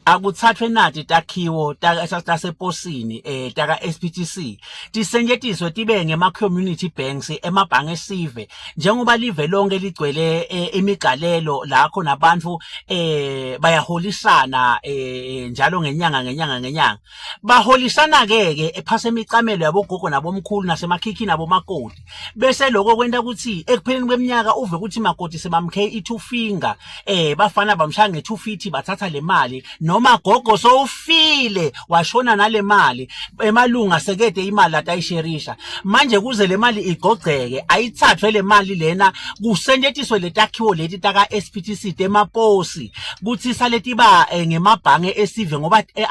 Akuthathwe nati takhiwo taseposini eh taka SPTC tisentshetiswe tibe ngema community banks emabhange esive njengoba live lonke ligcwele eh, imigalelo la khona abantu eh bayaholisana eh njalo ngenyanga ngenyanga ngenyanga baholisana ke ke ephasa emicamelo yabogogo nabomkhulu nasemakhikhini abomakoti bese lokho kwenta ukuthi ekupheleni kweminyaka uve ukuthi makoti sebamkhe i-two finger eh bafana bamshaya nge-two feet bathatha le mali noma gogo sowufile washona nale mali emalunga sekede imali atayisherisha manje kuze le mali igcogceke ayithathwe le mali lena kusentshentiswe letakhiwo leti taka SPTC temaposi kuthi sale tiba eh, ngemabhange esive ngoba eh,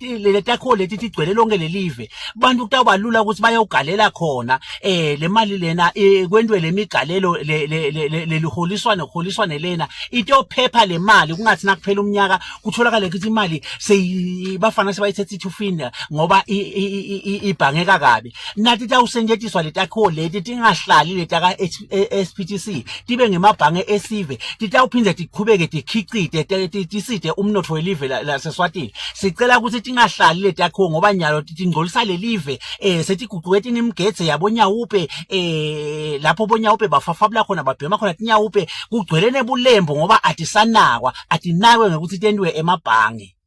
letakhiwo leti tigcwele lonke lelive bantu kutawuba lula ukuthi bayogalela khona eh le mali lena eh, kwentwe lemigalelo leliholiswa nokuholiswa nelena itophepha le mali kungathi nakuphela umnyaka kutholakale ukuthi imali seyibafana sebayithethe ithufini ngoba ibhangeka kabi nathi tawusentshentshiswa letakhiwo leti tingahlali letaka SPTC tibe ngemabhange esive titawuphinde tiqhubeke tikhicite tiside umnotfo welive laseSwatini sicela ukuthi tingahlali letakhiwo ngoba nyalo tingcolisa lelive eh setiguquke tinimgedze yabonyawupe eh lapho bonyawupe bafafabula khona babhema khona tinyawupe kugcwele nebulembu ngoba atisanakwa atinakwe ngekuthi tentiwe emabhange.